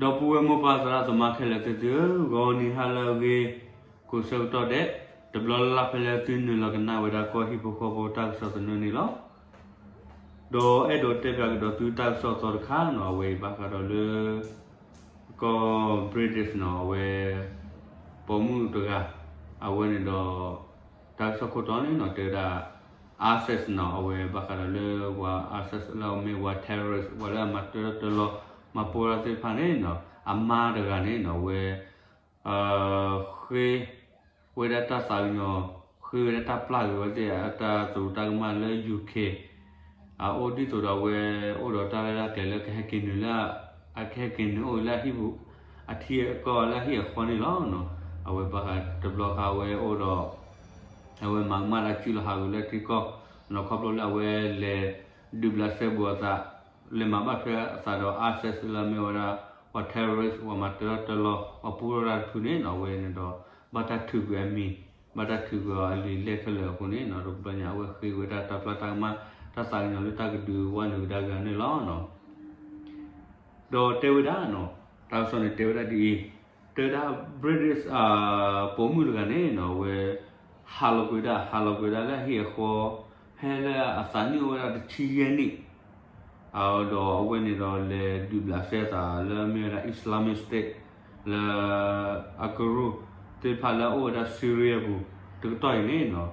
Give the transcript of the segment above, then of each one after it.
ဒီပုၢ်ဝဲၢ်မိၢ်ပၢ်သရၣ်သမါခဲလၢာ်သ့ၣ်သုဧၢ, ဂီၤနံၤဟါလၢအဂ့ၤ, ကိးဆၢကတီၢ်ဒဲး, တဘျီလၢ်လၢ်ဖဲလၢသုနုာ်လီၤကနၣ်ဝဲဒၣ်ကီၢ်ဟံၣ်ဖိဃီဖိတၢ်ကစီၣ်သနၢၣ်န့ၣ်လီၤ. ဒီးအဲၣ်ဒိးတဲပၠးကဒီးသုတၢ်ကစီၣ်သီတခါန့ၣ် အဝဲအံၤဘၣ်ဃးဒီးလၢ ကီၢ် British န့ၣ် အဝဲ ပိာ်မုၣ်တဂၤ အဝဲန့ၣ်ဒီး တၢ်ကစီၣ်ခိၣ်တီန့ၣ်န့ၣ် တဲဝဲဒၣ် ISIS န့ၣ် အဝဲဘၣ်ဃးဒီးလၢပှၤ ISIS လၢအမ့ၢ်ပှၤ terrorist ပှၤလၢအမၤတၢထီၣ်တၢလီၤ မၤပိၢ်ထီၣ်သ့ၣ်တဖၣ်န့ၣ်န့ၣ် အမါတဂၤန့ၣ်န့ၣ် အဝဲ ဃ့ဝဲဒၣ်တၢ်သးကညီၤ, ဃ့ဝဲဒၣ်တၢ်ပျၢ်က့ၤဝဲသ့ၣ်အတၢ်သရူးတၢ်ကမၣ်လၢ UK အအိၣ်ဒ်သိးဒီးအဝဲအိၣ်ဒီးတၢ်ရဲၣ်တၢ်ကျဲၤလၢကဟဲက့ၤနုာ်လၢ အကဟဲက့ၤနုာ်အိၣ်လၢအဟံၣ်ပူၤ အထံအကီၢ်လၢအဟံၣ်အဃီန့ၣ်လီၤ. အဝဲဘၣ်ဃးတဘျီခါအဝဲအိၣ်ဒီး အဝဲမၤကမၣ်တၢ်စုၣ်လီၤဟးဂီၤလၢထံကီၢ်န့ၣ် ခီဖျိလၢအဝဲလဲၤဒုးဘျးစဲဘူးအသး လဲၤမၤဘၣ်ထွဲအသးဒီး ISIS လၢအမ့ၢ်ဝဲဒၣ် ပှၤ terrorist ပှၤမၤတၢထီၣ်တၢလီၤ ပှၤပိၢ်ထီၣ်တၢ်တဖုန့ၣ်န့ၣ် အဝဲန့ၣ်ဒီး ဘၣ်တၢ်ထုးကွံာ်အမံၤ ဘၣ်တၢ်ထုးကွံာ်အီၤအလံာ်လဲၢ်ခဲလၢာ်အဃိန့ၣ်န့ၣ် တဘျီညါအဝဲဃ့ဝဲဒၣ်တၢ်ပျၢ်တၢ်ကမၣ် တၢ်သးကညီၤလၢတၢ်ကဒုးဝဲနုာ်ကဒါက့ၤန့ၣ်လီၤ. ဒီးတဲဝဲဒၣ်န့ၣ် တၢ်ကစီၣ်န့ၣ်တဲဝဲဒၣ်ဒ်အံၤ, တဲဝဲဒၣ် British ပိာ်မုၣ်တဂၤန့ၣ်န့ၣ် အဝဲ ဟးလီၤကွံာ်ဒၣ် ဟးလီၤကွံာ်ဒၣ်လၢအဟံၣ်အဃီ ဖဲလၢအသးနံၣ်အိၣ်ဝဲဒၣ်တဆံယဲၢ်နံၣ် ဒီးအဝဲန့ၣ်ဒီးလဲၤဒုးဘျးစဲအသးလၢအမ့ၢ်ဝဲဒၣ် Islamic State လၢ အကရူၢ်သ့ၣ်တဖၣ်လၢအအိၣ်ဝဲဒၣ် Syria ပူၤ တကတီၢ်အံၤန့ၣ်န့ၣ်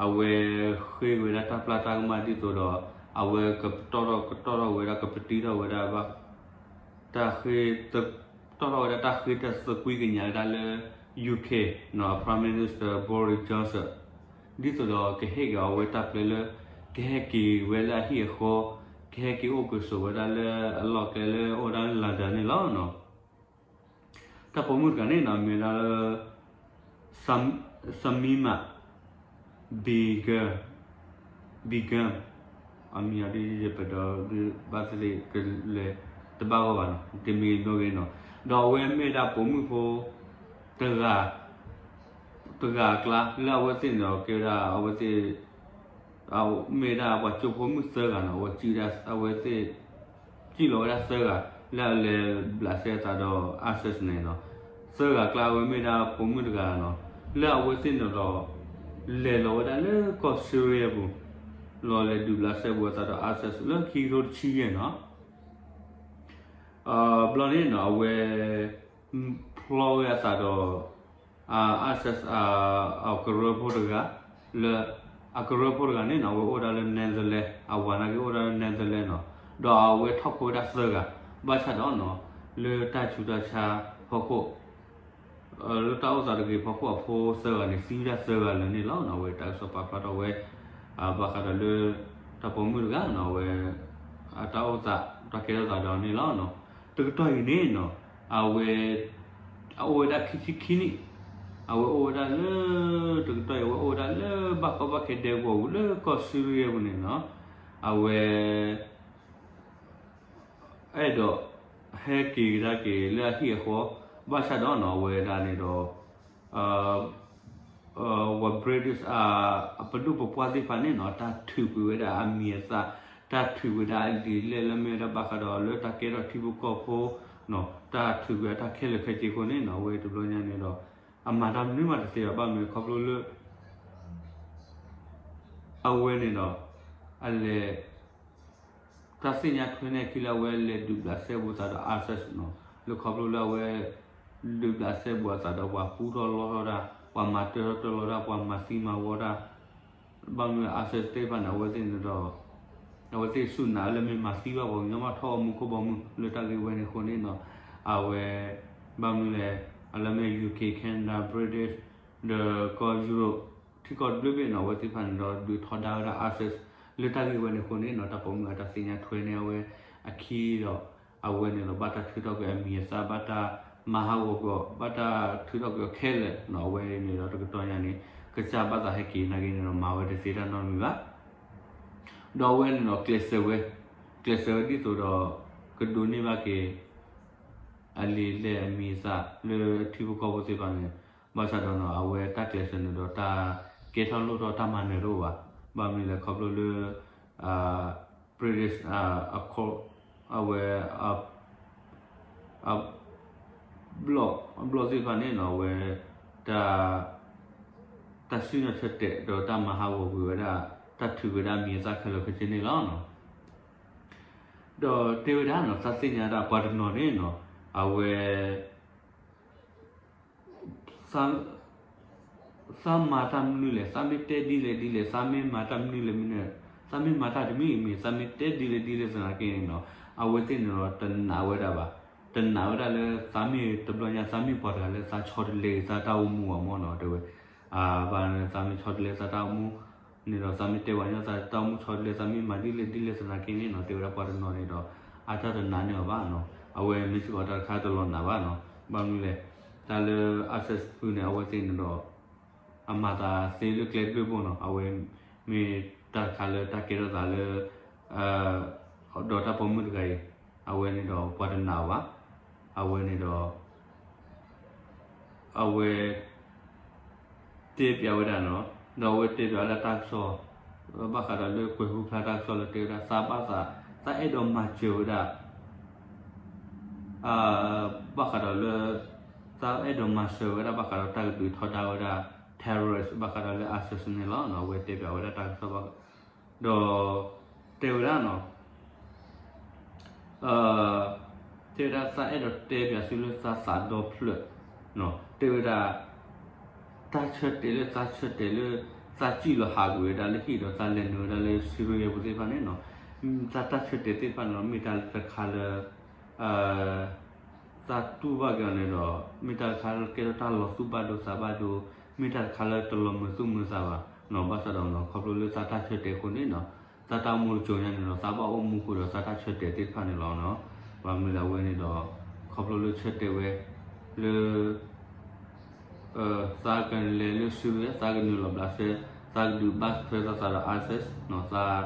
အဝဲဃ့ဝဲဒၣ်တၢ်ပျၢ်တၢ်ကမၣ်ဒ်သိးဒီး အဝဲကပတီၢ်ထီၣ်ကတီၢ်ထီၣ်ဝဲဒၣ် ကပတံထီၣ်ဝဲဒၣ်ဘၣ် တၢ်ဃ့ တီၢ်ထီၣ်ဝဲဒၣ်တၢ်ဃ့တၢ်သကွံကညးဝဲဒၣ်လၢ UK န့ၣ် Prime Minister Boris Johnson ဒ်သိးဒီးကဟ့ၣ်က့ၤအဝဲတၢ်ပျဲလၢ ကဟဲက့ၤဝဲလၢအဟံၣ်အဃီ ကဟဲက့ၤအိၣ်က့ၤဆိးဝဲဒၣ်လၢအလီၢ်ကျဲလၢအိၣ်ဝဲဒၣ်လၢ London န့ၣ်လီၤ. တၢ်ပိာ်မုၣ်တဂၤန့ၣ်န့ၣ် အမ့ၢ်ဝဲဒၣ်လၢ Sam- Shamima Begum Begum အမံၤအီၤဒ်ယပဒီး ဘၣ်သ့ၣ်သ့ၣ်ကလဲၤတဘၣ်ဂီၢ်ဘၣ်န့ၣ် တမံၤနီၣ်ဂ့ၤန့ၣ် ဒီးအဝဲမ့ၢ်ဒၣ်ပိာ်မုၣ်ဖိ တဂၤ တဂၤအကျါ လၢအဝဲသ့ၣ်န့ၣ်ဒီး ကဲဝဲဒၣ်အဝဲသ့ၣ် မ့ၢ်ဒၣ်ပှၤကၠိဖိမုၣ်သၢဂၤန့ၣ် အဝဲ အဝဲသ့ၣ် စံၣ်လီၤဝဲဒၣ်သၢဂၤ လၢအလဲၤဘျးစဲအသးဒီး ISIS န့ၣ်လီၤ. သၢဂၤအကျါ အဝဲမ့ၢ်ဒၣ်ပိာ်မုၣ်တဂၤလီၤ. လၢအဝဲသ့ၣ်န့ၣ်ဒီး လဲၤလီၤဝဲဒၣ်လၢကီၢ် Syria ပူၤ လီၤလဲၤဒုးဘျးစဲဘူးအသးဒီး ISIS လၢခံကထိတဆံယဲၢ်န့ၣ် ဘျီန့ၣ်န့ၣ် အဝဲ ဖျီဝဲအသးဒီး ISIS အကရၢဖိတဂၤ လၢ အကရၢဖိတဂၤန့ၣ်န့ၣ် အဝဲအိၣ်ဒၣ်လၢ Netherlands အဝၤနာ်က့အိၣ်ဒၣ်လၢ Netherlands န့ၣ် ဒီးအဝဲထီၣ်ဖိဝဲဒၣ်သၢဂၤ ဘၣ်ဆၣ်ဒီးန့ၣ် လၢတၢ်ဆူးတၢ်ဆါဖီခိၣ် လၢတၢ်အိၣ်သးတဂ့ၤဖီခိၣ်အဖိသၢဂၤန့ၣ် သံဝဲဒၣ်သၢဂၤလၢာ်န့ၣ်လီၤ. အဝဲတၢ်ကစီၣ်ပာ်ဖျါထီၣ်ဝဲ ဘၣ်ဃးဒီးလၢ တၢ်ပိာ်မုၣ်တဂၤန့ၣ် အဝဲ အတၢ်အိၣ်သး တၢ်ကဲထီၣ်သးဒီးန့ၣ်လီၤ. တကတီၢ်အံၤန့ၣ်န့ၣ် အဝဲ အအိၣ်ဝဲဒၣ်ခံဆံခံနံၣ် အဝဲအိၣ်ဝဲဒၣ်လၢ တကတီၢ်အံၤ အဝဲအိၣ်ဝဲဒၣ်လၢဘၣ်ကီဘၣ်ခဲဒဲကဝီၤပူၤလၢကီၢ် Syria ပူၤန့ၣ်န့ၣ် အဝဲ အဲၣ်ဒိး ဟဲက့ၤကဒါက့ၤလၢအဟံၣ်အဃီ ဘၣ်ဆၣ်ဒီးန့ၣ် အဝဲဒၣ်န့ၣ်ဒီး ပှၤ British အပဒိၣ်ပပှၢ်သ့ၣ်တဖၣ်န့ၣ်န့ၣ် တၢ်ထုးကွံာ်ဝဲဒၣ်အမံၤအသၣ် တၢ်ထုးကွံာ်ဝဲဒၣ်အလံာ်လဲၢ်လၢမ့ၢ်ဝဲဒၣ်ဘၣ်ဃးဒီးလၢတၢ်ကဲထီၣ်ထံဖိကီၢ်ဖိန့ၣ် တၢ်ထုးကွံာ်အတၢ်ခဲလၢာ်ခဲဆ့အဃိန့ၣ်န့ၣ် အဝဲတဘျီညါန့ၣ်ဒီး အမၤတၢ်မနုၤမးတသ့ဘၣ် ဘၣ်မနုၤခီဖျိလၢ အဝဲန့ၣ်ဒီး အလဲၤ တၢ်သ့ၣ်ညါထွဲန့ၢ်အခံလၢအဝဲလဲၤဒုးဘျးစဲဘူးအသးဒီး ISIS န့ၣ် လၢခီဖျိလၢအဝဲ ဒုးဘျးစဲဘူးအသးဒီးပှၤပူထီၣ်လီထီၣ်တၢ် ပှၤမၤတၢထီၣ်တၢလီၤတၢ် ပှၤမၤသံမၤဝီတၢ် ဘၣ်မနုၤ ISIS သ့ၣ်တဖၣ်န့ၣ် အဝဲသ့ၣ်န့ၣ်ဒီး အဝဲသ့ၣ်စူၢ်နာ်လၢမ့ၢ်မၤသံဘၣ်ပှၤကညီဘၣ်ထီၣ်အီၣ်မူခိၣ်ဘီမုၢ်လၢတၢ်ဂ့ၢ်ဝဲန့ၣ်အဃိန့ၣ်န့ၣ် အဝဲ ဘၣ်မနုၤလဲၣ် အလၢမ့ၢ် UK Canada British ဒီးကီၢ်ယူရိၣ် ထံကီၢ်တဘျုးဘ့ၣ်န့ၣ် အဝဲသ့ၣ်တဖၣ်န့ၣ်ဒီး ဒုးထီဒါဝဲဒၣ် ISIS လၢတၢ်ဂ့ၢ်ဝဲန့ၣ်အဃိန့ၣ်န့ၣ် တၢ်ပိာ်မုၣ်အတၢ်သ့ၣ်ညါထွဲန့ၢ်အဝဲအခံဒီး အဝဲန့ၣ်ဒီး ဘၣ်တၢ်ထုးထီၣ်ကွံာ်အမံၤအသၣ် ဘၣ်တၢ်မၤဟးဂီၤကွံာ်အီၤ ဘၣ်တၢ်ထုးထီၣ်ကွံာ်အီၤခဲလၢာ်န့ၣ် အဝဲန့ၣ်ဒီးတကတီၢ်ညါန့ၣ် ကစၢ်ဘၣ်သးဟဲက့ၤနာ်က့န့ၣ်ဒီး မၤဝဲတသ့တၢ်နီတမံၤဘၣ် ဒီးအဝဲန့ၣ်ဒီးကျဲးစၢးဝဲ ကျဲးစၢးဝဲဒ်သိးဒီး ကဒိးန့ၢ်ဘၣ်က့ၤ အလံာ်လဲၢ်အမံၤအသၣ်လၢထံဖိကီၢ်ဖိသ့ၣ်တဖၣ်န့ၣ် ဘၣ်ဆၣ်ဒီးန့ၣ် အဝဲတၢ်ကျဲးစၢးန့ၣ်ဒီးတၢ်ကဲထီၣ်လိၣ်ထီၣ်တၢ်မၤနၢၤတအိၣ်ဘၣ်. ဘၣ်မနုၤလဲၣ်ခီဖျိလၢ British အခိၣ် အဝဲ အဘျီၣ်သ့ၣ်တဖၣ်န့ၣ်နီၤ အဝဲ တၢ် တၢ်စံၣ်ညီၣ်ဆၢတဲာ်ဒီးတၢ်မၤဟးဂီၤကွံာ်ဝဲဒၣ် တၢ်ထုးကွံာ်ဝဲဒၣ်အမံၤအသၣ်ခဲလၢာ်ခဲဆ့န့ၣ်လီၤ. ဒီးတဲဝဲဒၣ်နီၤ သးသ့ၣ်ညါဒၣ်ပှၤတနီၤန့ၣ်နီၤ အဝဲ သးမၤတၢ်မနုၤလဲၣ်, သးမ့ၢ်တဲဒ်လဲၣ်ဒ်လဲၣ်, သးမ့ၢ်မၤတၢ်မနုၤလဲၣ်မနုၤ, သးမ့ၢ်မၤတၢ်တမံၤမံၤ, သးမ့ၢ်တဲဒ်လဲၣ်ဒ်လဲၣ်သနာ်က့န့ၣ်နီၤ, အဝဲသ့ၣ်န့ၣ်ဒီးတနာ်ဝဲဒၣ်ဘၣ်. တနာ်ဝဲဒၣ်လၢသးမ့ၢ်တဘျီညါ သးမ့ၢ်ပှၤတဂၤလၢသးဆီတလဲသးတၢ်အိၣ်မူဘၣ်မ့ၢ်နီၤ, တဲဝဲ ဘၣ်သးမ့ၢ်ဆီတလဲသးတၢ်အိၣ်မူ န့ၣ်ဒီး သးမ့ၢ်တဲပှၤညီသးတၢ်အိၣ်မူဆီတလဲ သးမ့ၢ်မၤဒ်လဲၣ်ဒ်လဲၣ်သနာ်က့န့ၣ်နီၤ, တဲဝဲဒၣ်ပှၤတနီၤန့ၣ်ဒီး အတၢ်တနာ်န့ၢ်အီၤဘၣ်နီၤ, အဝဲမ့ၢ်စ့ၢ်ကီးတၢ်တခါတလီၤနာ်ဘၣ်နီၤ, ဘၣ်မနုၤလဲၣ်, တၢ်လၢ access ဖုန့ၣ် အဝဲသ့ၣ်န့ၣ်ဒီး အမၤသးသ့လၢကျဲတဘ့ၣ်ဘိနီၤ, အဝဲမ့ၢ်တၢ်တခါလၢတၢ်ကဲထီၣ်သးလၢ ဒီးတၢ်ပိာ်မုၣ်တဂၤအံၤ, အဝဲန့ၣ်ဒီးပှၤတနာ်အီၤဘၣ်, အဝဲန့ၣ်ဒီး အဝဲ တဲပျးဝဲဒၣ်နီၤ, ဒီးအဝဲတဲပျးဝဲဒၣ်တၢ်ကစီၣ် ဘၣ်ဃးဒီးလၢကွဲၤဟူဖျါတၢ်ကစီၣ်လၢတဲဝဲဒၣ် သးဘၣ်သး သးအဲၣ်ဒိးမၤစၢၤဝဲဒၣ် ဘၣ်ဃးဒီးလၢ သးအဲၣ်ဒိးမၤစၢၤဝဲဒၣ် ဘၣ်ဃးဒီးတၢ်ကဒုးထီဒါဝဲဒၣ် terrorist ဘၣ်ဃးဒီးလၢ ISIS န့ၣ်လီၤ. အဝဲတဲပျးဝဲဒၣ်တၢ်ကစီၣ်ဘၣ် ဒီး တဲဝဲဒၣ်နီၤ တဲဝဲဒၣ်သးအဲၣ်ဒိးတဲပျးသုလၢသးသးဒီဖျၢၣ်, တဲဝဲဒၣ် တၢ်ဆၢတဲာ်လၢသးဆၢတဲာ်လၢ သးစံၣ်လီၤဟးကွံာ်ဝဲဒၣ်လၢဟံၣ်ဒီးသးလဲၤနုာ်ဝဲဒၣ်လၢ Syria ပူၤသ့ၣ်တဖၣ်န့ၣ်နီၤ, သးတၢ်ဆၢတဲာ်သ့ၣ်တဖၣ်န့ၣ်ဒီး မ့ၢ်တၢ်တခါလၢ သးတူၢ်ဘၣ်က့ၤအီၤန့ၣ်ဒီး မ့ၢ်တၢ်တခါလၢကဲထီၣ်တၢ်လီၤသူၣ်ဘၣ်ဒိသးဘၣ်ဒိ, မ့ၢ်တၢ်တခါလၢတလီၤမုာ်သူၣ်မုာ်သးဘၣ်နီၤ, ဘၣ်ဆၣ်ဒီးနီၤ ခီဖျိလၢသးတၢ်ဆၢတဲာ်အဃိန့ၣ်နီၤ, သးတၢ်အိၣ်မူတစိၤညါန့ၣ်ဒီး သးဘၣ်အိၣ်မူဃုာ်ဒီးသးတၢ်ဆၢတဲာ်သ့ၣ်တဖၣ်န့ၣ်လီၤနီၤ. ဘၣ်မနုၤလဲၣ်အဝဲန့ၣ်ဒီး ခီဖျိလၢဆၢတဲာ်ဝဲ လၢ သးကလဲၤလၢ Syria သးကနုာ်လီၤဘျးစဲ သးကဒုးဘၣ်ထွဲသးသးဒီး ISIS နီၤ, သး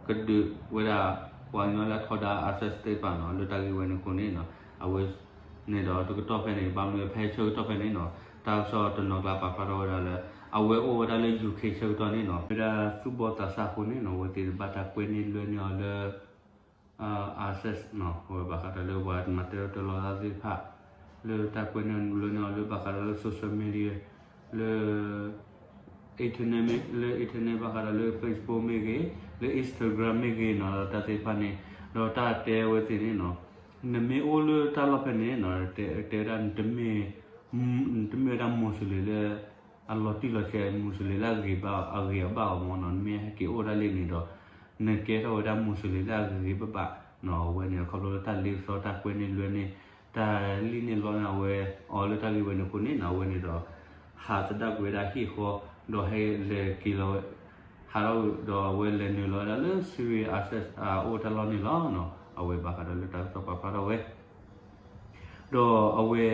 ကဒုးဝဲဒၣ် ပှၤကညီလၢအထီဒါ ISIS သ့ၣ်တဖၣ်နီၤ, လၢတၢ်ဂ့ၢ်ဝဲန့ၣ်အဃိန့ၣ်နီၤ, အဝဲန့ၣ်ဒီးတကတီၢ်ဖဲန့ၣ် ဘၣ်မနုၤဖဲဆၢကတီၢ်ဖဲန့ၣ်နီၤ, တၢ်ကစီၣ်တနီၤကျါပာ်ဖျါထီၣ်ဝဲဒၣ်လၢ အဝဲအိၣ်ဝဲဒၣ်လၢ ယူၤခ့ၣ် ဆၢကတီၢ်န့ၣ်နီၤ, ဝဲဒၣ်သူၣ်ဘီၣ်သးစၢ်အဃိန့ၣ်နီၤ, အဝဲသ့ၣ်ဘၣ်တၢ်ကွဲန့ၢ်လွဲန့ၢ်အီၤလၢ access နီၤ, အဝဲဘၣ်ဃးဒီးလၢပှၤမၤတၢ်တၢ်လီၢ်သ့ၣ်တဖၣ် လၢတၢ်ကွဲန့ၢ်လွဲန့ၢ်အီၤလၢဘၣ်ဃးဒီးလၢ social media လၢ internet မ့ၢ် လၢ internet ဘၣ်ဃးဒီးလၢ Facebook မ့ၢ်ဂ့ၤ, လၢ Instagram မ့ၢ်ဂ့ၤနီၤ, ဒီးတၢ်သ့ၣ်တဖၣ်န့ၣ် ဒီးတၢ်တဲဝဲသ့ၣ်န့ၣ်နီၤ, နမ့ၢ်အိၣ်လၢတၢ်လီၢ်ဖဲန့ၣ်နီၤ, တဲဝဲဒၣ် နတမ့ၢ်ဝဲဒၣ် Muslim လၢ အလီၤတံၢ်လီၤဆဲး Muslim လၢအဂ့ၤဘၣ် အဂ့ၤအဘၣ်အီၤမ့ၢ်နီၤ, နမ့ၢ်ဟဲက့ၤအိၣ်ဒၣ်လၢန့ၣ်ဒီး နကဲထီၣ်ဝဲဒၣ် Muslim လၢအဂ့ၤဂ့ၤဘၣ်ဘၣ်နီၤ, အဝဲန့ၣ် ခီဖျိလၢတၢ်လ့ပစီတၢ်ကွဲန့ၢ်လွဲန့ၢ် တၢ်လံၣ်န့ၢ်လီန့ၢ်အဝဲ အီၤလၢတၢ်ဂ့ၢ်ဝဲန့ၣ်အဃိန့ၣ်နီၤ, အဝဲန့ၣ်ဒီး ဟးသဒၣ်ကွံာ်ဝဲဒၣ်ဟံၣ်ဃီ ဒီးဟဲလဲၤက့ၤလီၤ ဟးထီၣ်ဒီးအဝဲလဲၤနုာ်လီၤဝဲဒၣ်လၢ Syria access အအိၣ်တၢ်လီၢ်န့ၣ်လီၤနီၤ, အဝဲဘၣ်ဃးဒီးလၢတၢ်ကစီၣ်ပာ်ဖျါထီၣ်ဝဲ ဒီးအဝဲ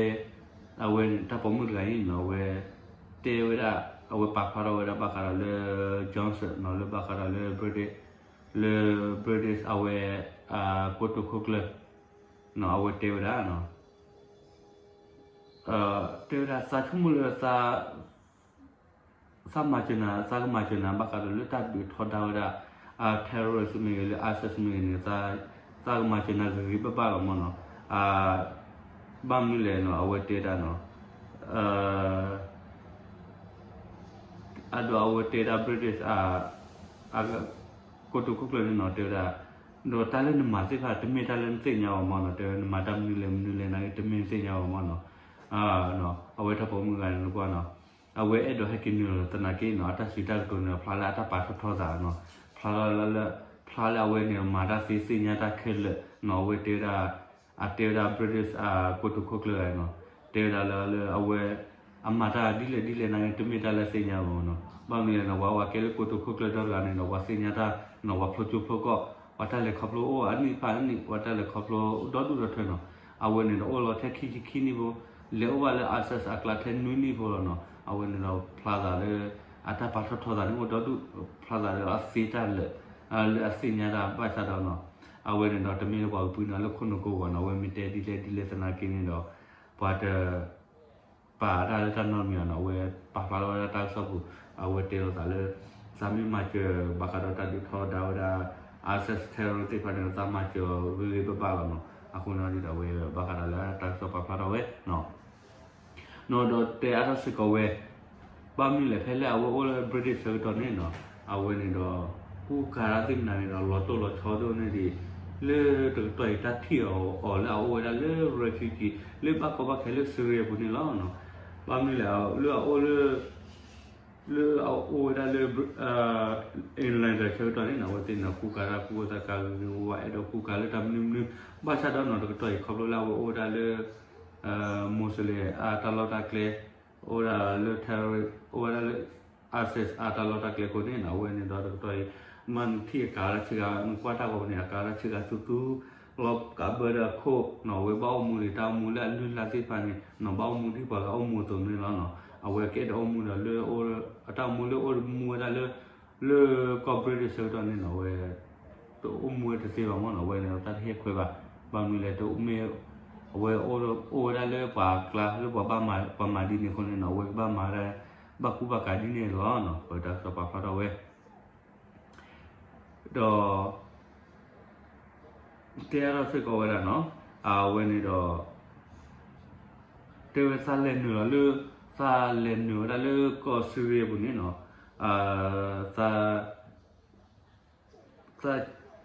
အဝဲတၢ်ပိာ်မုၣ်တဂၤအံၤနီၤ, အဝဲ တဲဝဲဒၣ် အဝဲပာ်ဖျါထီၣ်ဝဲဒၣ်ဘၣ်ဃးဒီးလၢ Johnson နီၤ, လၢဘၣ်ဃးဒီးလၢ British လၢ British အဝဲ ကိတိာ်ခိၣ်ကျၢၢ်နီၤ, အဝဲတဲဝဲဒၣ် တဲဝဲဒၣ်သးဆိကမိၣ်လၢ သးမၤစၢၤနၤ သးကမၤစၢၤနၤ ဘၣ်ဃးဒီးလၢတၢ်ဒုးထီဒါဝဲဒၣ် terrorist မ့ၢ်ဂ့ၤ လၢ ISIS မ့ၢ်ဂ့ၤန့ၣ် သးကမၤစၢၤနၤဂ့ၤဂ့ၤဘၣ်ဘၣ်လီၤမ့ၢ်နီၤ, ဘၣ်မနုၤလဲၣ်နီၤ အဝဲတဲဒၣ်နီၤ အဒိ အဝဲတဲဒၣ် British ကိတိာ်ခိၣ်ကျၢၢ်န့ၣ်နီၤ တဲဝဲဒၣ် ဒီးတၢ်လၢနမၤသ့ၣ်တဖၣ် တမ့ၢ်တၢ်လၢနသ့ၣ်ညါဘၣ်မ့ၢ်နီၤ, တဲဝဲ နမၤတၢ်မနုၤလဲၣ်မနုၤလဲၣ်နာ်က့ တမ့ၢ်နသ့ၣ်ညါဘၣ်မ့ၢ်နီၤ, အဝဲတၢ်ပိာ်မုၣ်တဂၤန့ၣ်နကွၢ်နီၤ, အဝဲအဲၣ်ဒိးဟဲက့ၤနုာ်လီၤသနာ်က့နီၤ အတၢ်စံးတၢ်ကတိၤန့ၣ် ဖျါလၢအတၢ်ပာ်ထီၣ်ထီသးနီၤ, ဖျါလၢ ဖျါလၢအဝဲန့ၣ် မၤတၢ်သ့သ့ၣ်ညါတၢ်ခဲလၢာ်နီၤ, အဝဲတဲဝဲဒၣ် အတဲဝဲဒၣ် British ကိတိာ်ခိၣ်ကျၢၢ်တဂၤနီၤ, တဲဝဲဒၣ်လၢ လၢအဝဲ အမၤတၢ်ဒ်လဲၣ်ဒ်လဲၣ်နာ်က့ တမ့ၢ်တၢ်လၢသ့ၣ်ညါဘၣ်မ့ၢ်နီၤ, ဘၣ်မနုၤလဲၣ်နီၤ ပှၤ ပှၤကဲလၢကိတိာ်ခိၣ်ကျၢၢ်ဒီတဂၤန့ၣ်ဒီး ပှၤသ့ၣ်ညါတၢ်နီၤ ပှၤဖျိကၠိဖျိကီၢ် ပှၤတၢ်လဲၤခီဖျိအိၣ်အနံၣ်ဖးအနံၣ် ပှၤတၢ်လဲၤခီဖျိဒီဒူၣ်ဒီထၢနီၤ, အဝဲန့ၣ်ဒီးအိၣ်လီၤထဲခံဆံခံနံၣ်ဖိ လဲၤအိၣ်ဘၣ်လၢ ISIS အကျါထဲနွံနံၣ်ဖိလီၤနီၤ, အဝဲန့ၣ်ဒီးဖျါသးလၢ အတၢ်ပာ်ထီၣ်ထီသးန့ၣ်အိၣ်ဒီဒူၣ် ဖျါသးလၢအသ့တၢ်လၢာ် လၢအသ့ၣ်ညါတၢ်ဘၣ်ဆၣ်ဒီးနီၤ, အဝဲန့ၣ်ဒီးတမ့ၢ်လၢပှၤကပုာ်န့ၢ်လၢခိၣ်နူာ်ကိးဂၤနီၤ, အဝဲမ့ၢ်တဲဒ်လဲၣ်ဒ်လဲၣ်သနာ်က့န့ၣ်ဒီး ပှၤတ ပာ်တၢ်လၢတၢ်နီတမံၤဘၣ်နီၤ, အဝဲပာ်ဖျါထီၣ်ဝဲဒၣ်တၢ်ကစီၣ်ပူၤ အဝဲတဲလိာ်သးလၢ သးမ့ၢ်မၤစၢၤဘၣ်ဃးဒီးတၢ်ဒုးထီဒါဝဲဒၣ် ISIS terror သ့ၣ်တဖၣ်န့ၣ် သးမၤစၢၤဂ့ၤဂ့ၤဘၣ်ဘၣ်လီၤနီၤ, အဃိန့ၣ်ဒီးအဝဲဘၣ်ဃးဒီးလၢတၢ်ကစီၣ်ပာ်ဖျါထီၣ်ဝဲနီၤ ဒီးတဲအါထီၣ်စ့ၢ်ကီးဝဲ, ဘၣ်မနုၤလဲၣ် ဖဲလၢအဝဲအိၣ်လၢ British ဆၢကတီၢ်န့ၣ်နီၤ, အဝဲန့ၣ်ဒီး ကူကၤတၢ်သ့ၣ်မနုၤန့ၣ်ဒီး လီၤတိၢ်လီၤဆီဒိၣ်န့ၢ်ဒံး လၢတကတီၢ်အံၤတၢ်ထံၣ်အီၤအီၤလၢအအိၣ်ဝဲဒၣ်လၢ refugee လၢဘၣ်ကီဘၣ်ခဲလၢ Syria ပူၤန့ၣ်လီၤ. ဘၣ်မနုၤလဲၣ် လၢအအိၣ်လၢ လၢအအိၣ်ဝဲဒၣ်လၢ England ဆၢကတီၢ်န့ၣ်နီၤ အဝဲသ့ၣ်န့ၣ် ကူကၤတၢ်ကူကၤသးကါဂ့ၤဂ့ၤဝါဝါ အဲၣ်ဒိးကူကၤလၢတၢ်မနုၤမနုၤ, ဘၣ်ဆၣ်ဒီးနီၤ တကတီၢ်အံၤခီဖျိလၢအဝဲအိၣ်ဝဲဒၣ်လၢ Muslim အတၢ်လီၢ်တၢ်ကျဲ, အိၣ်ဝဲဒၣ်လၢ terrorist အိၣ်ဝဲဒၣ်လၢ ISIS အတၢ်လီၢ်တၢ်ကျဲအဃိန့ၣ်နီၤ အဝဲန့ၣ်ဒီးတကတီၢ်အံၤ မ့ၢ်နထံၣ်အကၤလၢဆ့ကၤ နကွၢ်တၢ်ဂီၤန့ၣ် အကၤလၢဆ့ကၤသူသူ လီၤကးဘၢဒီးအခိၣ်နီၤ အဝဲဘၣ်အိၣ်မူဒံးတၢ်အိၣ်မူလၢအလုၢ်လၢ်သ့ၣ်တဖၣ်န့ၣ်နီၤ ဘၣ်အိၣ်မူဒံးပှၤဂၤအိၣ်မူအသိးန့ၣ်လီၤနီၤ. အဝဲကအဲၣ်ဒိးအိၣ်မူဒီးလၢ အတၢ်အိၣ်မူလၢအိၣ်မူဝဲဒၣ်လၢ လၢကီၢ် British ဆၢကတီၢ်န့ၣ်နီၤ အဝဲ တအိၣ်မူဝဲတသ့ဘၣ်မ့ၢ်နီၤ အဝဲန့ၣ်တၢ်တဟ့ၣ်ခွဲးဘၣ်. ဘၣ်မနုၤလဲၣ် တမ့ၢ် အဝဲအိၣ်ဝဲဒၣ်လၢပှၤကျါ လၢပှၤဘၣ်မၤ ပှၤမၤဒ်န့ၣ်အဃိန့ၣ်နီၤ အဝဲကဘၣ်မၤ ဘၣ်ကူဘၣ်ကၤဒ်န့ၣ်လီၤနီၤ ပတၢ်ကစီၣ်ပာ်ဖျါထီၣ်ဝဲ ဒီး တဲအါထီၣ်စ့ၢ်ကီးဝဲဒၣ်နီၤ အဝဲန့ၣ်ဒီး တဲဝဲသးလဲၤနုာ်လီၤလၢ သးလဲၤနုာ်ဝဲဒၣ်လၢကီၢ် Syria ပူၤန့ၣ်နီၤ သး သး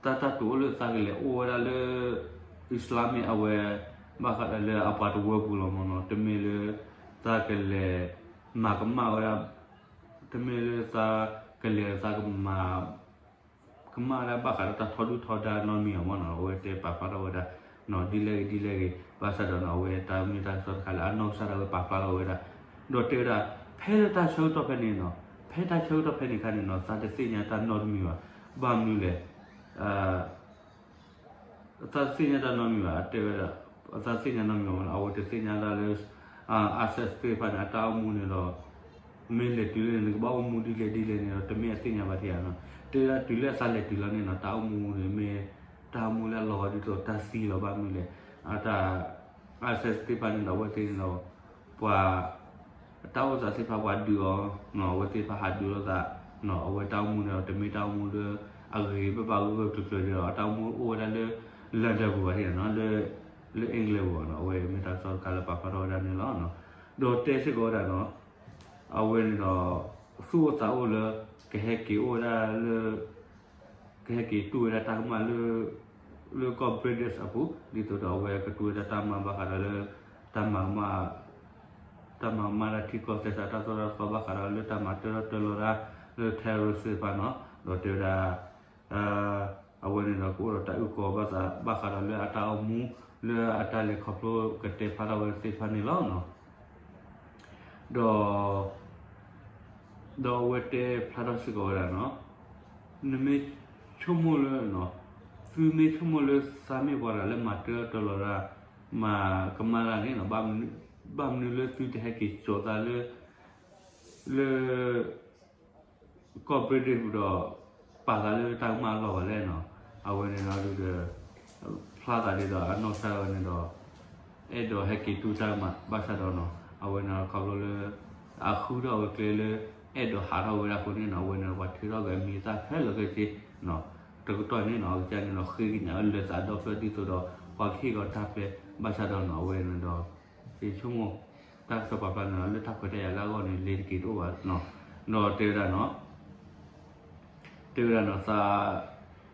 တၢ်တိာ်အိၣ်လၢသးကလဲၤအိၣ်ဝဲဒၣ်လၢ Islamic အဝဲ ဘၣ်ဃးဒီးလၢအပှၤတဝၢပူၤလီၤမ့ၢ်နီၤ တမ့ၢ်လၢ သးကလဲၤ မၤကမၣ်ဝဲဒၣ် တမ့ၢ်လၢသးကလဲၤ သးကမၤ ကမၣ်ဝဲဒၣ်ဘၣ်ဃးဒီးတၢ်ထီဒုၣ်ထီဒါနီတမံၤအီၤမ့ၢ်နီၤ အဝဲတဲပာ်ဖျါထီၣ်ဝဲဒၣ် ဒ်လဲၣ်ဂ့ၤဒ်လဲၣ်ဂ့ၤ ဘၣ်ဆၣ်ဒီးနီၤ အဝဲတၢ်မ့ၢ်တၢ်ကစီၣ်တခါလၢအနီၢ်ကစၢ်ဒၣ်ဝဲပာ်ဖျါထီၣ်ဝဲဒၣ် ဒီးတဲဝဲဒၣ် ဖဲလၢတၢ်ဆၢကတီၢ်ဖဲန့ၣ်နီၤ ဖဲတၢ်ဆၢကတီၢ်ဖဲန့ၣ်အခါန့ၣ်နီၤ သးတသ့ၣ်ညါတၢ်နီတမံၤဘၣ်. ဘၣ်မနုၤလဲၣ် သးတသ့ၣ်ညါတၢ်နီတမံၤဘၣ် တဲဝဲဒၣ် သးသ့ၣ်ညါနီတမံၤဘၣ် အဝဲတသ့ၣ်ညါဒၣ်လၢ ISIS သ့ၣ်တဖၣ်န့ၣ် အတၢ်အိၣ်မူန့ၣ်ဒီး မ့ၢ်လဲၤတုၤလၢန့ၣ် နကဘၣ်အိၣ်မူဒ်လဲၣ်ဒ်လဲၣ်န့ၣ်ဒီး တမ့ၢ်အသ့ၣ်ညါဘၣ်ထံၣ်ဧါနီၤ တဲဝဲဒၣ်တုၤလၢအသးလဲၤတုၤလီၤန့ၣ်နီၤ တၢ်အိၣ်မူန့ၣ်မ့ၢ် တၢ်အိၣ်မူလၢအလီၤဂာ်ဒ်သိးတၢ်သံလီၤ ဘၣ်မနုၤလဲၣ် အတၢ် ISIS သ့ၣ်တဖၣ်န့ၣ်ဒီး အဝဲသ့ၣ်န့ၣ်ဒီး ပှၤ တၢ်အိၣ်သးသ့ၣ်တဖၣ်ပှၤဒုးအီၤ အဝဲသ့ၣ်တဖၣ်ဟးဒုးလိာ်သး အဝဲတၢ်အိၣ်မူန့ၣ်ဒီး တမ့ၢ်တၢ်အိၣ်မူလၢ အဂ့ၤဘၣ်ဘၣ်ဂၢၢ်ဂၢၢ်ကျၢၤကျၢၤဒီး အတၢ်အိၣ်မူအိၣ်ဝဲဒၣ်လၢ London ပူၤဘၣ်ထံၣ်ဧါနီၤ လၢ လၢ England ပူၤဘၣ်နီၤ အဝဲမ့ၢ်တၢ်ကစီၣ်တခါလၢပာ်ဖျါထီၣ်ဝဲဒၣ်န့ၣ်လီၤ. ဒီးတဲစ့ၢ်ကီးဝဲဒၣ်နီၤ အဝဲန့ၣ်ဒီး သူၣ်အိၣ်သးအိၣ်လၢ ကဟဲက့ၤအိၣ်ဝဲဒၣ်လၢ ကဟဲက့ၤတူၢ်ဝဲဒၣ်တၢ်ကမၣ်လၢ လၢကီၢ် British အပူၤ ဒ်သိးဒီးအဝဲကတူၢ်ဝဲဒၣ်တၢ်မၤဘၣ်ဃးဒီးလၢ တၢ်မၤကမၣ် တၢ်မၤကမၣ်တၢ်ထံကီၢ်သဲစးတၢ်သိၣ်တၢ်သီဘၣ်ဃးဒီးလၢတၢ်မၤတၢထီၣ်တၢလီၤတၢ် လၢ terrorist သ့ၣ်တဖၣ်နီၤ ဒီးတဲဝဲဒၣ် အဝဲန့ၣ်ဒီးကအိၣ်ဒီးတၢ်အုၣ်ကီၤဘၣ်သး ဘၣ်ဃးဒီးလၢအတၢ်အိၣ်မူ လၢအတၢ်လဲၤခီဖျိကတဲဖျါထီၣ်ဝဲသ့ၣ်တဖၣ်န့ၣ်လီၤ. ဒီး ဒီးအဝဲတဲဖျါထီၣ်စ့ၢ်ကီးဝဲဒၣ်နီၤ, နမ့ၢ်ဆိကမိၣ်လၢ သုမ့ၢ်ဆိကမိၣ်လၢသးမ့ၢ်ပှၤတဂၤလၢမၤတၢထီၣ်တၢလီၤတၢ် မၤကမၣ်တၢ်န့ၣ်နီၤ, ဘၣ်မနုၤလၢသုတဟဲက့ၤကၠီၤသးလၢ လၢ ကီၢ် British ပူၤဒီး ပာ်သးလၢတၢ်ကမၣ်အလီၢ်ဘၣ်လဲၣ်နီၤ. အဝဲန့ၣ်ဒီး ဖျါသးဒ်သိးအနီၢ်ကစၢ်ဒၣ်ဝဲန့ၣ်ဒီး အဲၣ်ဒိးဟဲက့ၤတူၢ်တၢ်ကမၣ် ဘၣ်ဆၣ်ဒီးနီၤ အဝဲန့ၣ်ဒီးခီဖျိလၢ အဃုထီၣ်ဝဲကျဲလၢ အဲၣ်ဒိးဟးထီၣ်ဝဲဒၣ်အဃိန့ၣ်နီၤ အဝဲန့ၣ်ဒီးပှၤထုးထီၣ်က့ၤအမံၤအသၣ်ခဲလၢာ်ခဲဆ့ တကတီၢ်န့ၣ်နီၤ အကစၢ်န့ၣ်ဒီးဃ့ကညးလၢသးဒီဖျၢၣ်ဒ်သိးဒီး ပှၤကဟ့ၣ်ကီၤတၢ်ပျဲ ဘၣ်ဆၣ်ဒီးနီၤ အဝဲန့ၣ်ဒီး ယဆိကမိၣ် တၢ်ကစီၣ်ပာ်ဖျါန့ၣ်ဒီး လၢတၢ်ခွဲးတၢ်ယာ်လၢအဂီၢ်န့ၣ် လ့ၤတက့ၤတအိၣ်ဘၣ်နီၤ. ဒီးတဲဝဲဒၣ်နီၤ တဲ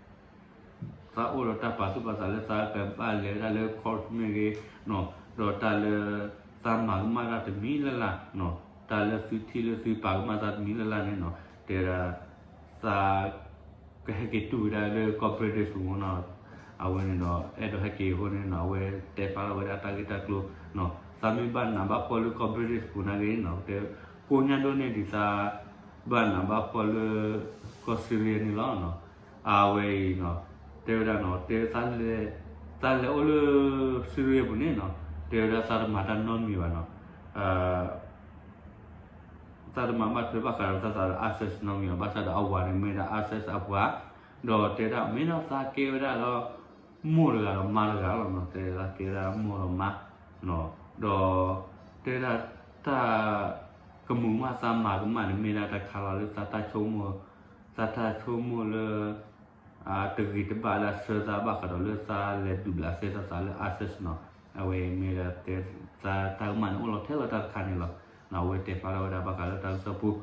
ဝဲဒၣ်နီၤ သး သးအိၣ်ဒီးတၢ်ပာ်သူၣ်ပာ်သးလၢသးကဘၣ်လဲၤဝဲဒၣ်လၢ court မ့ၢ်ဂ့ၤနီၤ ဒီးတၢ်လၢ သးမၤကမၣ်တၢ်တမံၤလၢ်လၢ်နီၤ တၢ်လၢသုထံၣ်လၢသုပာ်ကမၣ်သးတမံၤလၢ်လၢ်န့ၣ်နီၤ တဲဝဲဒၣ် သး ကဟဲက့ၤတူၢ်ဝဲဒၣ်လၢကီၢ် British ပူၤနီၤ. အဝဲန့ၣ်ဒီး အဲၣ်ဒိးဟဲက့ၤအဃိန့ၣ်နီၤ အဝဲတဲဖျါထီၣ်ဝဲဒၣ်တၢ်ဂ့ၢ်တၢ်ကျိၤနီၤ သးမ့ၢ်ဘၣ်နးဘၣ်ဖှီၣ်လၢကီၢ် British ပူၤနာ်က့နီၤ တဲ ကိးညါဒိၣ်န့ၢ်ဒံးသး ဘၣ်နးဘၣ်ဖှီၣ်လၢ ကီၢ် Syria န့ၣ်လီၤနီၤ. အဝဲအံၤနီၤ တဲဝဲဒၣ်နီၤ တဲ သးလဲၤအိၣ်လၢ Syria ပူၤန့ၣ်နီၤ တဲဝဲဒၣ်သးတမၤတၢ်နီတမံၤဘၣ်နီၤ သးတမၤဘၣ်ထွဲဘၣ်ဃးဒီးသးသးဒီး ISIS နီတမံၤဘၣ် ဘၣ်ဆၣ်ဒီးအဝၤန့ၣ်မ့ၢ်ဒၣ် ISIS အပှၤ ဒီးတဲဒၣ်မ့ၢ်ဒီးသးကဲဝဲဒၣ်ဒီး မိၢ်တဂၤဒီးမါတဂၤလီၤနီၤ တဲသးကဲဝဲဒၣ်မိၢ်ဒီးမါ ဒီး တဲဒၣ်တၢ် ကမူးမးသးမၤကမၣ်န့ၣ် မ့ၢ်ဒၣ်တၢ်ခါလီၤလၢသးတၢ်ဆိကမိၣ် သးတၢ်ဆိကမိၣ်လၢ တဂ့ၤတဘၣ်လၢအဆၢသးဘၣ်ဃးဒီးလၢသးလဲၤဒုးဘျးစဲသးသးလၢ ISIS နီၤ, အဝဲမ့ၢ်ဝဲဒၣ်တဲသးတၢ်ကမၣ်န့ၣ်အိၣ်လီၤထဲလီၤတၢ်တခါန့ၣ်လီၤ. အဝဲတဲဖျါထီၣ်ဝဲဒၣ်ဘၣ်ဃးလၢတၢ်ကစီၣ်ပူၤ,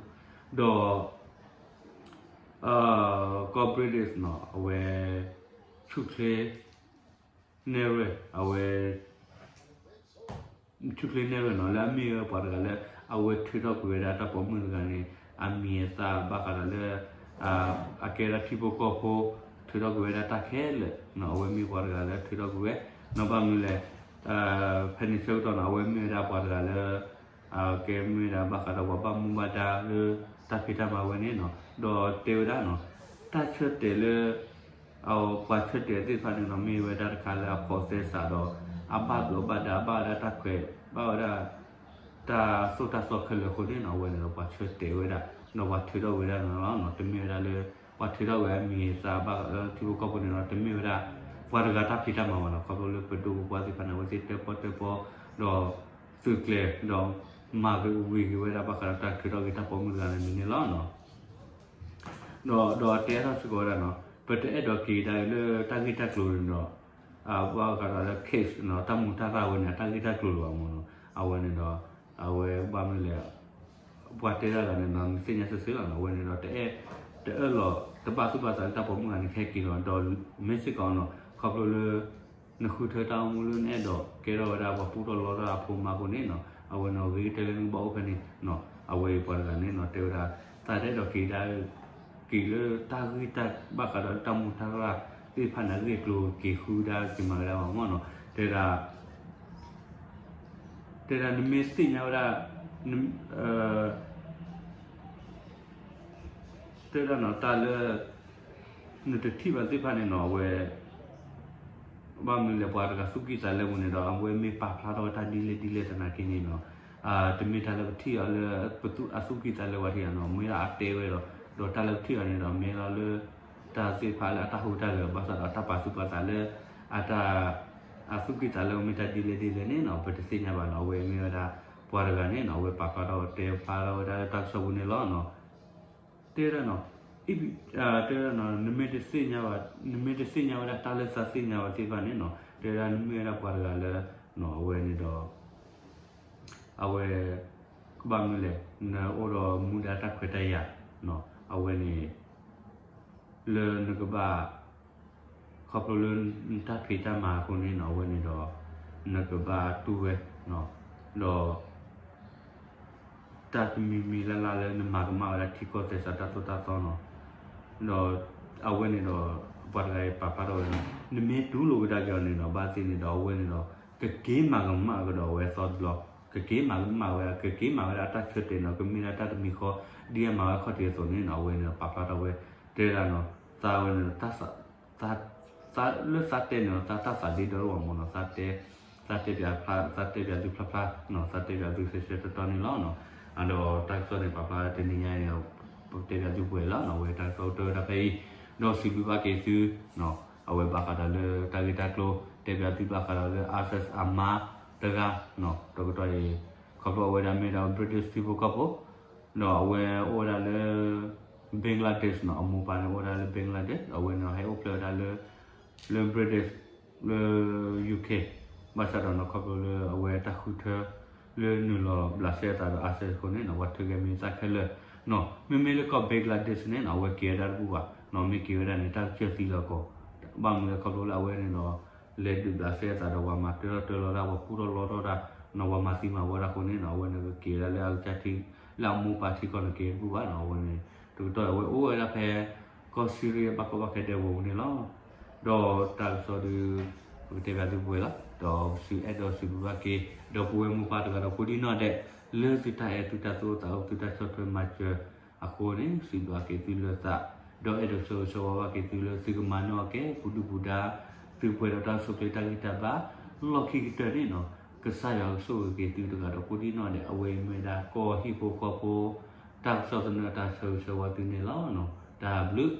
ဒီး ကီၢ် British နီၤ အဝဲ ဆူၣ်ချ့ နဲၣ်ရွဲၣ် အဝဲ ဆူၣ်ချ့ နဲၣ်ရွဲၣ်နီၤ လၢအမ့ၢ်ဝဲပှၤတဂၤလၢ အဝဲထုးထီၣ်ကွံာ်ဝဲဒၣ်တၢ်ပိာ်မုၣ်တဂၤန့ၣ် အမံၤအသၣ်ဘၣ်ဃးဒီးလၢ အကဲဒၣ်ထံဖိကီၢ်ဖိ ထုးထီၣ်ကွံာ်ဝဲဒၣ်တၢ်ခဲလၢာ်နီၤ, အဝဲမ့ၢ်ပှၤတဂၤလၢထုးထီၣ်ကွံာ်ဝဲနီၤ, ဘၣ်မနုၤလဲၣ် ဖဲန့ၣ်ဆၢကတီၢ်နီၤ အဝဲမ့ၢ်ဝဲဒၣ်ပှၤတဂၤလၢ ကဲမ့ၢ်ဝဲဒၣ်ဘၣ်ဃးဒီးပှၤဘၣ်မူဘၣ်ဒါလၢ တၢ်ဖံးတၢ်မၤဝဲန့ၣ်နီၤ, ဒီးတဲဝဲဒၣ်နီၤ တၢ်ဆၢတဲာ်လၢ ပှၤဆၢတဲာ်သ့ၣ်တဖၣ်န့ၣ်နီၤ မ့ၢ်ဝဲဒၣ်တခါလၢအဖိးသဲစးဒီး အဘၣ်ဒိးဘၣ်ဒါ အဘၣ်ဝဲဒၣ်တၢ်ခွဲး ဘၣ်ဝဲဒၣ် တၢ်သိၣ်တၢ်သီခဲလၢာ်အဃိန့ၣ်နီၤ အဝဲန့ၣ်ဒီးပှၤဆၢတဲာ်ဝဲဒၣ် ဒီးပှၤထုးထီၣ်ဝဲဒၣ်နီၤလီၤ. တမ့ၢ်ဝဲဒၣ်လၢ ပှၤထုးထီၣ်ဝဲအမံၤအသၣ်ဘၣ်လၢထံဖိကီၢ်ဖိန့ၣ်နီၤ တမ့ၢ်ဝဲဒၣ် ပှၤတဂၤတၢ်ဖံးတၢ်မၤဘၣ်နီၤ, ခီဖျိလၢပဒိၣ်ပပှၢ်သ့ၣ်တဖၣ်န့ၣ် အဝဲသ့ၣ်တၢၣ်ပီၣ်တၢၣ်ပီ ဒီး သုးကျဲၤ ဒီး မၤကဝံၤက့ၤဝဲဒၣ်ဘၣ်ဃးဒီးတၢ်ထုးထီၣ်က့ၤတၢ်ပိာ်မုၣ်တဂၤန့ၣ်န့ၣ်လီၤ. ဒီး ဒီးတဲထီၣ်စ့ၢ်ကီးဝဲဒၣ်နီၤ ပတအဲၣ်ဒိးက့ၤကဒါအံၤလၢတၢ်ဂ့ၢ်တၢ်ကျိၤန့ၣ်ဒီး ဘၣ်ဃးဒီးလၢ case နီၤ တၢ်မူတၢ်ရၢ်ဝဲန့ၣ် အတၢ်ဂ့ၢ်တၢ်ကျိၤလၢၤဘၣ်မ့ၢ်နီၤ, အဝဲန့ၣ်ဒီး အဝဲဘၣ်မနုၤလဲၣ် ပှၤတဲတၢ်ဂၤန့ၣ်နီၤ နသ့ၣ်ညါစ့ၢ်စ့ၢ်လီၤနီၤ, အဝဲန့ၣ်ဒီးတအဲၣ် တအၢၣ်လီၤ တဘၣ်သူၣ်ဘၣ်သးလၢတၢ်ပိာ်မုၣ်ဂၤန့ၣ်ခဲက့ၤနီၤ, ဒီးမ့ၢ်စ့ၢ်ကီးနီၤ ခီဖျိလၢ နဃုထၢတၢ်အိၣ်မူလၢနအဲၣ်ဒိးကဲထီၣ်ဝဲဒၣ်ပှၤပူထီၣ်လီထီၣ်အဖိမါအဃိန့ၣ်နီၤ, အဝဲန့ၣ်ဂ့ၤကတၢၢ်လၢနကဘၣ်အိၣ်ဖဲန့ၣ်နီၤ, အဝဲအံၤပှၤတဂၤန့ၣ်နီၤ တဲဝဲဒၣ် သးတအဲၣ်ဒိးက့ၤဒၣ် က့ၤလၢတၢ်ဂ့ၢ်တၢ်ဘၣ်ဃးဒီးတၢ်မူတၢ်ရၢ်သ့ၣ်တဖၣ်န့ၣ် အဂ့ၢ်အကျိၤက့ၤဃုဒၣ်က့ၤမၤကဒါဘၣ်မ့ၢ်နီၤ, တဲဒၣ် တဲဒၣ်နမ့ၢ်သ့ၣ်ညါဝဲဒၣ် တဲဒၣ်နီၤ တၢ်လၢ နတထံၣ်ဘၣ်သ့ၣ်တဖၣ်န့ၣ်နီၤ အဝဲ ဘၣ်မနုၤလဲၣ် ပှၤတဂၤသူၣ်ကံၢ်သးလဲပူၤန့ၣ်ဒီး အဝဲမ့ၢ်ပာ်ဖျါထီၣ်ဝဲတၢ်ဒ်လဲၣ်ဒ်လဲၣ်သနာ်က့န့ၣ်နီၤ, တမ့ၢ်တၢ်လၢပထံၣ်အီၤလၢ ပသူၣ်အသူၣ်ကံၢ်သးလဲဝဲထံၣ်ဧါနီၤ, မ့ၢ်ဒၣ်အတဲဝဲဒီး ဒီးတၢ်လၢပထံၣ်အီၤန့ၣ်ဒီး မ့ၢ်လီၤလၢ တၢ်သ့ၣ်တဖၣ်လၢအတၢ်ဟူးတၢ်ဂဲၤ ဘၣ်ဆၣ်ဒီးတၢ်ပာ်သူၣ်ပာ်သးလၢ အတၢ် အသူၣ်ကံၢ်သးလဲမ့ၢ်တၢ်ဒ်လဲၣ်ဒ်လဲၣ်န့ၣ်နီၤ ပတသ့ၣ်ညါဘၣ်နီၤ, အဝဲမ့ၢ်ဝဲဒၣ် ပှၤတဂၤန့ၣ်နီၤ အဝဲပာ်ဖျါထီၣ်တဲဖျါထီၣ်ဝဲဒၣ်လၢတၢ်ကစီၣ်ပူၤန့ၣ်လီၤနီၤ. တဲဒၣ်နီၤ တဲဒၣ်နီၤ နမ့ၢ်တသ့ၣ်ညါဘၣ် နမ့ၢ်တသ့ၣ်ညါဝဲဒၣ်တၢ်လၢသးသ့ၣ်ညါဝဲသ့ၣ်တဖၣ်န့ၣ်နီၤ တဲဒၣ်နမ့ၢ်ဝဲဒၣ်ပှၤတဂၤလၢ အဝဲန့ၣ်ဒီး အဝဲ ကဘၣ်မနုၤလဲၣ် နအိၣ်ဒီးမူဒါတၢ်ခွဲးတၢ်ယာ် အဝဲန့ၣ် လၢနကဘၣ် ခီဖျိလၢနတၢ်ဖံးတၢ်မၤအဃိန့ၣ်နီၤ အဝဲန့ၣ်ဒီး နကဘၣ်တူၢ်ဝဲ ဒီး တၢ်တမံၤမံၤလၢ်လၢ်လၢနမၤကမၣ်ဝဲဒၣ်ထံကီၢ်သဲစးတၢ်သိၣ်တၢ်သီနီၤ, ဒီးအဝဲန့ၣ်ဒီး ပှၤတဂၤအံၤပာ်ဖျါထီၣ်ဝဲန့ၣ် နမ့ၢ်တူၢ်လိာ်ကဒါက့ၤအီၤန့ၣ်ဒီး ဘၣ်သ့ၣ်န့ၣ်ဒီး အဝဲန့ၣ်ဒီး ကက့ၤမၤကမၣ်ကဒီးဝဲသီတဘျီ, ကက့ၤမၤကမၣ်ဝဲ ကက့ၤမၤဝဲဒၣ်တၢ်ဆၢတဲာ်နီၤ ကမ့ၢ်ဒၣ်တၢ်တမံၤဃီ ဒ်အမၤဝဲခီၣ်ထံးအသိးန့ၣ်နီၤ အဝဲန့ၣ်ဒီးပာ်ဖျါထီၣ်ဝဲ တဲဒၣ်နီၤ သးဝဲန့ၣ်ဒီး သး လၢသးတဲန့ၣ်ဒီး သးတၢ်သးဒ့ဒီတအိၣ်ဘၣ်မ့ၢ်နီၤ သးတဲ သးတဲပၠးဖျါ သးတဲပၠးသုဖျါဖျါနီၤ သးတဲပၠးသုဆှဲဆှဲတီတီန့ၣ်လီၤနီၤ. ဒီးတၢ်ကစီၣ်န့ၣ် ပာ်ဖျါတနံၤညါအံၤ ပတဲပၠးသုပှဲၤလီၤနီၤ အဝဲတၢ်ကစီၣ်အိၣ်တၢ်ဝဲဒၣ်ဖဲအံၤ ဒီးစံးဘျုးဘၣ်က့ၤသု အဝဲဘၣ်ဃးဒီးလၢတၢ်ဂ့ၢ်တၢ်ကျိၤ တဲပၠးသုဘၣ်ဃးဒီးလၢ ISIS အမါတဂၤနီၤ တကတီၢ်အံၤ ခီဖျိအဝဲဒၣ်မ့ၢ်ဒၣ် British ထံဖိကီၢ်ဖိ ဒီးအဝဲအိၣ်ဝဲဒၣ်လၢ Bangladesh နီၤ အမိၢ်ပၢ်န့ၣ်အိၣ်ဝဲဒၣ်လၢ Bangladesh အဝဲန့ၣ်ဟဲအိၣ်ဖျဲၣ်ဝဲဒၣ်လၢ လၢ British လၢ UK ဘၣ်ဆၣ်ဒီးနီၤ ခီဖျိလၢအဝဲတၢ်ဃုထၢ လၢနုာ်လီၤဘျးစဲအသးဒီး ISIS အဃိန့ၣ်နီၤ ပှၤထုးကဲမ့ၢ်သၣ်ခဲလၢာ်နီၤ မ့မ့ၢ်လၢကီၢ် Bangladesh န့ၣ်နီၤ အဝဲက့ၤဝဲဒၣ်တဘူၣ်ဘၣ်နီၤ မ့ၢ်က့ၤဝဲဒၣ်န့ၣ် တၢ်ကစၢၢ်သံလီၤကီး ဘၣ်မနုၤလဲၣ်ခီဖျိလၢအဝဲန့ၣ်ဒီး လဲၤဒုးဘျးစဲအသးဒီးပှၤမၤတၢထီၣ်တၢလီၤတၢ် ပှၤပူထီၣ်လီထီၣ်တၢ်နီၤ ပှၤမၤသံမၤဝီတၢ်အဃိန့ၣ်နီၤ အဝဲန့ၣ်ကက့ၤဝဲဒၣ်လၢအကစၢ်ထံ လၢအမိၢ်ပၢ်ထံကီၢ်န့ၣ်က့ၤတဘူၣ်ဘၣ်နီၤ အဝဲန့ၣ် တကတီၢ်အဝဲအိၣ်ဝဲဒၣ်ဖဲ ကီၢ်စံရ့ဘၣ်ကီဘၣ်ခဲဒဲကဝီၤပူၤန့ၣ်လီၤ. ဒီးတၢ်ကစီၣ်ဒုး ပကတဲပၠးသုပှဲၤလီၤ ဒီးပစံးအဲၣ်ဒိးစံးဘျုးဘၣ်က့ၤ ဒီပုၢ်ဝဲၢ်မိၢ်ပၢ်တဂၤဒီးကိးဒံနီၢ်ဒဲး လၢသုတၢ်အဲၣ်သုတၢ်သူၣ်အိၣ်သးအိၣ်သုတၢ်ဆီၣ်ထွဲမၤစၢၤအဃိန့ၣ် စံးဘျုးဘၣ်က့ၤသုလၢသး ဒီးအဲၣ်ဒိးဆၢဂ့ၤဆၢဝါဘၣ်က့ၤသုလၢသုကမၤန့ၢ်အီၤကဲ ပူၤဒုၣ်ပူၤဒါ သုပှဲၤဒီးတၢ်အိၣ်ဆူၣ်အိၣ်ချ့တၢ်ဂံၢ်တၢ်ဘါ လီၢ်ခံကတၢၢ်န့ၣ်နီၤ ကစၢ်ယွၤကဆိၣ်ဂ့ၤက့ၤသုတဂၤဒီးကိးဒံနီၢ်ဒဲး အဝဲအံၤမ့ၢ်ဝဲဒၣ်ကီၢ်ဟံၣ်ဖိဃီဖိ တၢ်ကစီၣ်သနၢၣ်တၢ်ဆၢဂ့ၤဆၢဝါသုန့ၣ်လီၤ. တၢ်ဘျုး